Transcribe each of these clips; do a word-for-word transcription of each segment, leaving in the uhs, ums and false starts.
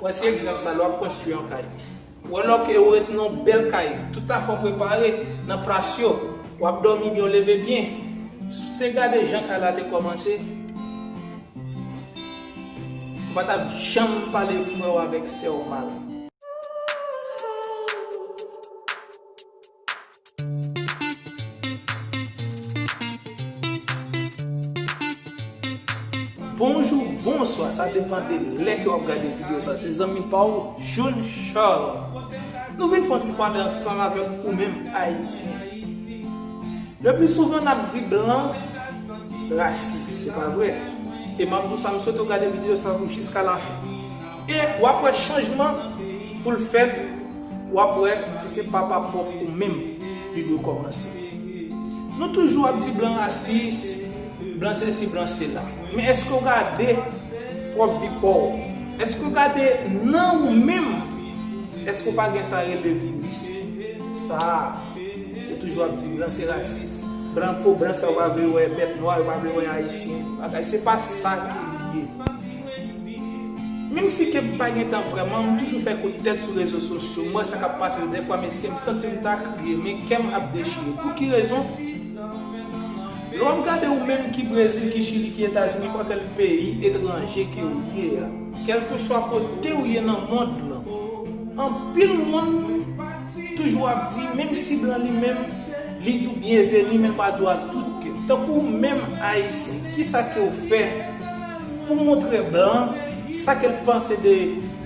Pran ti egzanp sa, lè w ap konstwi yon kay. Ou wè lòke ou ret nan yon bèl kay, tout afè w prepare nan plas yo, w ap dòmi byen, w leve byen. Si w te gade jan kay la te kòmanse, ou pa t ap janm pale frè w avèk sè w mal. Bonjou, bonswa, sa depann de lè ke w ap gade videyo sa. Se zanmi pa w, June Charles. Nou vin fè yon ti pale ansanm avèk ou menm Ayisyen. Le pli souvan n ap di blan rasis, se pa vre? E m ap di w sa, m swete w gade videyo sa pou jiska lafen. E w ap wè chanjman pou l fèt, w ap wè si se pa pa pwòp ou menm li dwe kòmanse. Nou toujou ap di blan rasis, blan sesi, blan sela. Men èske w gade pwòp vi pa w? Èske w gade nan ou menm? Èske w pa gen sa rele viris sa a? Yo toujou ap di blan se rasis. Blan po, blan sa yo pa vle wè bèt nwa, yo pa vle wè ayisyen. Bagay, se pa sa ke li ye. Menm si ke m pa gen tan vrèman, m toujou fè kout tèt sou rezo sosyo. M wè sa k ap pase dèfwa, mesye, m santi m ta kriye, men kè m ap dechire. Pou ki rezon? Lè w ap gade ou menm ki Brezil, ki Chili, ki Etazini, nenpòt kèl peyi etranje ke w ye a, kèlkeswa kote w ye nan mond lan, anpil moun toujou ap di, menm si blan li menm, li di w byenveni, men l pa di w ak tout kè. Tankou ou menm Ayisyen, kisa ke w fè pou montre blan sa ke l panse de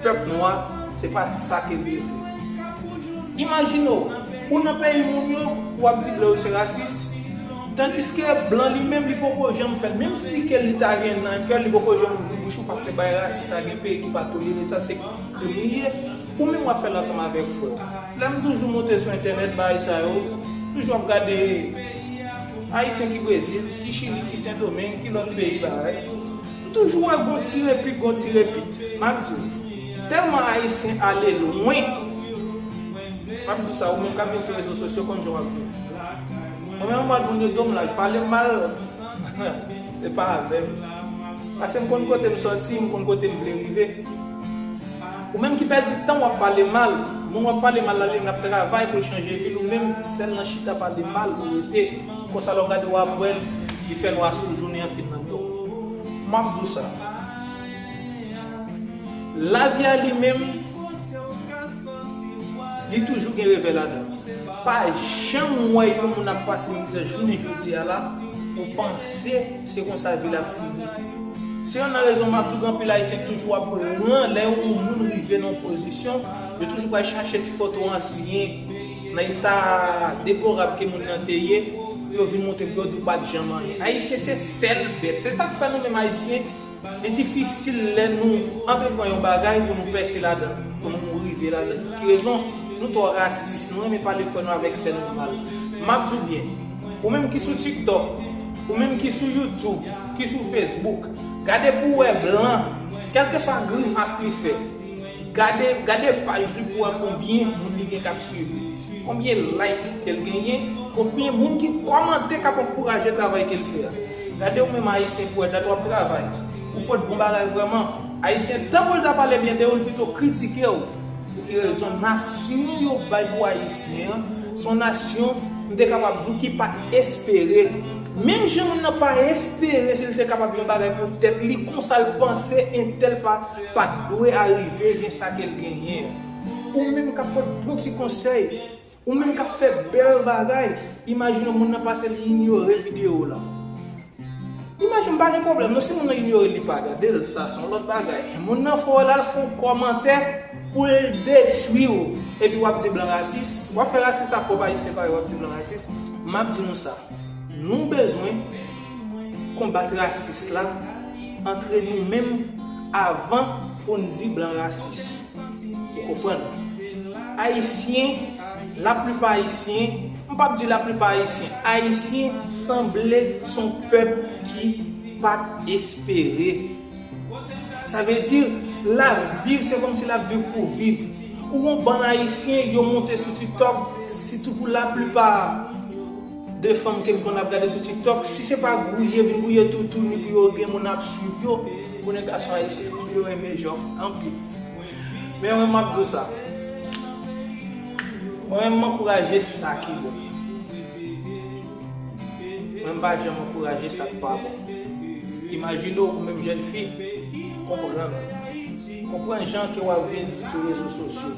pèp nwa, se pa sa ke l vle. Imajine w, ou nan peyi moun yo, w ap di blan yo se rasis, tandiske blan li menm li poko janm fè l. Menm si ke li ta gen nan kè l, li poko janm ouvri bouch ou, paske bay rasis la gen peyi ki pa tolere sa, se krim li ye. Ou menm w ap fè l ansanm avèk frè w. Lè m toujou monte sou entènèt, bagay sa yo, toujou ap gade Ayisyen ki Brezil, ki Chili, ki Sendomeng, ki lòt peyi, bagay. M toujou wè gon ti repit, gon ti repit. M ap di w, tèlman Ayisyen ale lwen. M ap di w sa, ou menm k ap vin sou rezo sosyo, konn jan w ap vin. Mwen menm, m ap di moun yo domaj, pale m mal, se pa avè m. Paske m konn kote m sòti, m konn kote m vle rive. Ou menm ki pèdi tan w ap pale mal, moun w ap pale mal la, li menm l ap travay pou l chanje vi l, ou menm sèl nan chita pale mal ou rete. Konsa lè w gade w ap wè l, li fè nwa sou l, jounen an fin nan men w. M ap di w sa. Lavi a li menm, li toujou gen revè ladan l. Pa janm wè yon moun ap pase mizè jounen jodi a la, ou panse se konsa vi l ap fini. Se youn nan rezon m ap di w gen anpil Ayisyen toujou ap pran lè yon moun rive nan yon pozisyon, yo toujou pral chache ti foto ansyen nan eta deplorab ke moun nan te ye, pou yo vin montre pou yo di w pa t janm anyen. Ayisyen se sèl bèt. Se sa k fè nou menm Ayisyen, li difisil lè nou antreprann yon bagay pou nou pèse ladan l, pou nou rive ladan l. Pou ki rezon? Nou twò rasis, nou renmen pale frè nou avèk sè nou mal. M ap di w byen, ou menm ki sou TikTok, ou menm ki sou YouTube, ki sou Facebook, gade pou w wè blan, kèlkeswa grimas li fè, gade, gade paj li pou w wè konbyen moun li gen k ap swiv li, konbyen like ke l genyen, konbyen moun ki kòmante k ap ankouraje travay ke l fè a. Gade ou menm Ayisyen pou w wè dat w ap travay, ou pot bon bagay vrèman. Ayisyen, tan pou l ta pale byen de ou, l pito kritike w. Pou ki rezon? Nasyon yo bay pou Ayisyen an, se yon nasyon, m te kapab di w, ki pa t espere. Menm jan moun nan pa espere si l te kapab yon bagay pou tèt li, konsa l panse entèl pa, pa t dwe arive gen sa ke l genyen an. Ou menm k ap pot bon ti konsèy, ou menm k ap fè bèl bagay, imajine w moun nan pase li inyore videyo w la. Imajine, pa gen pwoblèm non, si moun nan inyore l, li pa gade l, sa se yon lòt bagay. Moun nan fè w la, l fè yon kòmantè pou l detwi w, epi w ap di blan rasis, w ap fè rasis ak pwòp Ayisyen parèy, w ap di blan rasis. M ap di nou sa, nou bezwen konbat rasis la antre nou menm avan pou n di blan rasis. Ou konprann? Ayisyen, laplipa Ayisyen, m p ap di laplipa Ayisyen, Ayisyen sanble s on pèp ki pa t espere. Sa vle di, l ap viv, se kòmsi l ap viv pou viv. Ou wè yon bann Ayisyen, yo monte sou TikTok, sitou pou laplipa de fanm ke m konn ap gade sou TikTok, si se pa gwouye, vin gwouye toutouni pou yo gen moun ap swiv yo, konnen gason ayisyen, yo renmen jòf anpil. Men mwen, m ap di w sa. Mwen menm, m ankouraje sa ki bon. Mwen, m pa janm ankouraje sa k pa bon. Imajine w, ou menm jèn fi, konprann. Konprann jan ke w ap viv sou rezo sosyo.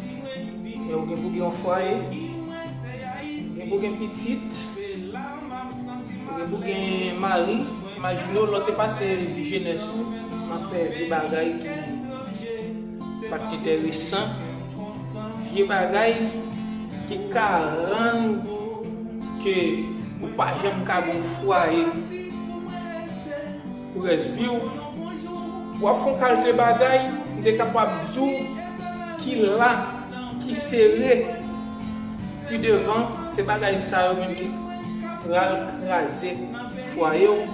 Men ou gen pou gen yon fwaye, ou gen pou gen pitit, ou gen pou gen mari. Imajine w, lè w te pase vi jenès ou nan fè vye bagay ki pa t enteresan, vye bagay ki ka rann ke ou pa janm ka gon fwaye pou rès vi w. W ap fè yon kalite bagay, m te kapab di w ki la, ki sere, pi devan, se bagay sa yo menm ki pral kraze fwaye w.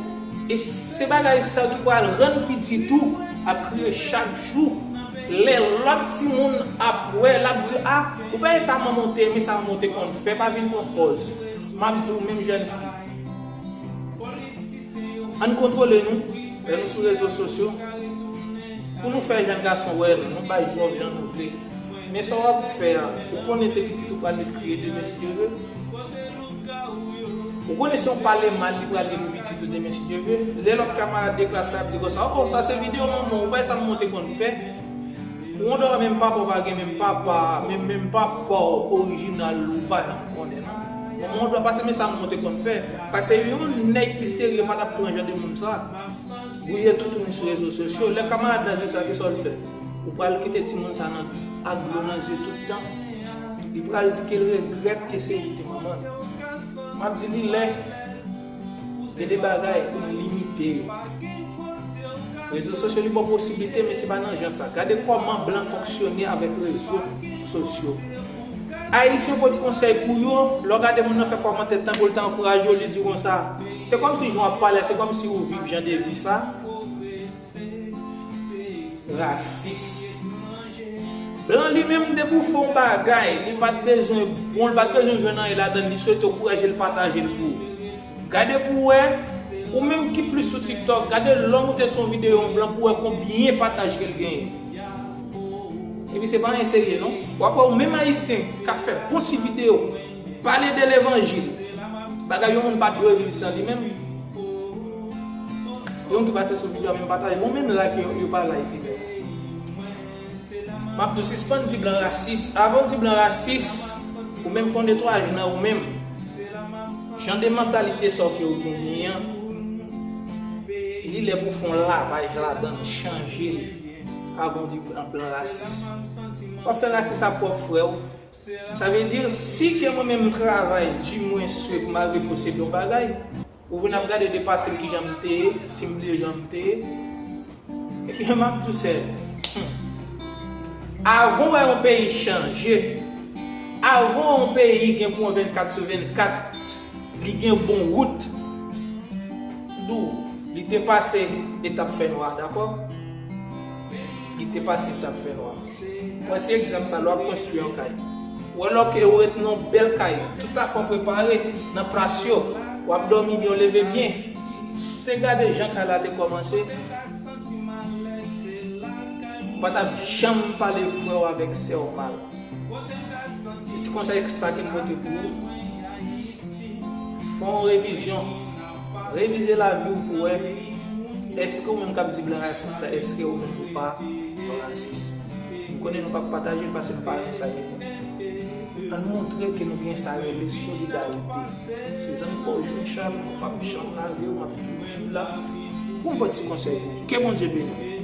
E se bagay sa yo ki pral rann pitit ou ap kriye chak jou. Lè lòt timoun ap wè, l ap di, "A, ou pa wè ta manman w te renmen sa manman w te konn fè, pa vin pran pòz." M ap di w menm jèn fi, ann kontwole nou, lè nou sou rezo sosyo, pou nou fè jèn gason wè nou, nou bay jòb jan nou vle. Men sa w ap fè a, ou konnen se pitit ou pral met kriye demen si Dye ve. Ou konnen se yon pale mal li pral gen pou pitit ou demen si Dye ve. Lè lòt kamarad de klas la ap di konsa, "O, sa se videyo manman w, ou pa wè sa manman w te konn fè?" Ou andwa menm papa w pa gen menm papa, menm, menm papa w orijinal ou pa janm konnen non. Manman w dwa pase men sa manman w te konn fè. Paske yon nèg ki serye pa t ap pran jan de moun sa. Gouye toutouni sou rezo sosyo. Lè kamarad la di w sa, kisa w fè? Ou pral kite timoun sa nan ak dlo nan zye tout tan. Li pral di ke l regrèt ke se ou ki te manman l. M ap di li lè. Gen de bagay pou n limite yo. Rezo sosyo li ba w posiblite, men se pa nan jan sa. Gade kòman blan fonksyone avèk rezo sosyo. Ayisyen pot konsèy pou yo, lè w gade moun nan fè kòmantè tankou l ta ankouraje w, li di konsa, se kòmsi jan w ap pale, se kòmsi ou viv jan de vi sa. Rasis. Blan li menm depi w fè yon bagay, li pa t bezwen bon, li pa t bezwen jwenn anyen ladan l, li swete w kouraje l, pataje l pou ou. Gade pou w wè, ou menm ki plis sou TikTok, gade lè w moute sou yon videyo yon blan pou w wè konbyen pataj ke l genyen. Epi se pa anyen serye non. W ap wè ou menm ayisyen k ap fè bon ti videyo, pale de levanjil. Bagay yon moun pa t dwe viv san li menm. Yon ki pase sou videyo a menm pataje. Bon, menm like yo, yo pa like li menm. M ap di w sispann di blan rasis. Avan w di blan rasis, ou menm fè yon netwayaj nan ou menm. Jan de mantalite sa w ke w genyen an, li lè pou w fè yon lavaj ladan l, chanje l. Avan w di blan, blan rasis. W ap fè rasis a pwòp frè w. Sa vle di, si ke mwen menm m travay, di mwen swe pou m al reposede yon bagay, ou vin ap gade de pase m kijan m te ye, si m bliye jan m te ye. Ebyen, m ap di w sè, hmm. Avan w wè yon peyi chanje, avan yon peyi gen pou yon vennkat sou vennkat, li gen bon wout. Dou, li te pase etap fènwa, dakò? Li te pase etap fènwa. Pran ti egzanp sa, lè w ap konstwi yon kay. Ou wè lòke ou ret nan yon bèl kay, tout afè w prepare nan plas yo, w ap dòmi byen, w leve byen. Si w te gade jan kay la te kòmanse, ou pa t ap janm pale frè w avèk sè w mal. Se ti konsèy sa ke m pote pou ou. Fè yon revizyon. Revize lavi w pou wè, èske ou menm k ap di blan rasis la, èske ou menm ou pa yon rasis? M konnen nou p ap pataje l paske nou pa renmen sa gen. Ann montre ke nou gen sa rele solidarite. Se zanmi pa w Jean Charles, mwen p ap janm lage w, m ap toujou la pou m pote ti konsèy pou ou. Ke Bondye beni w.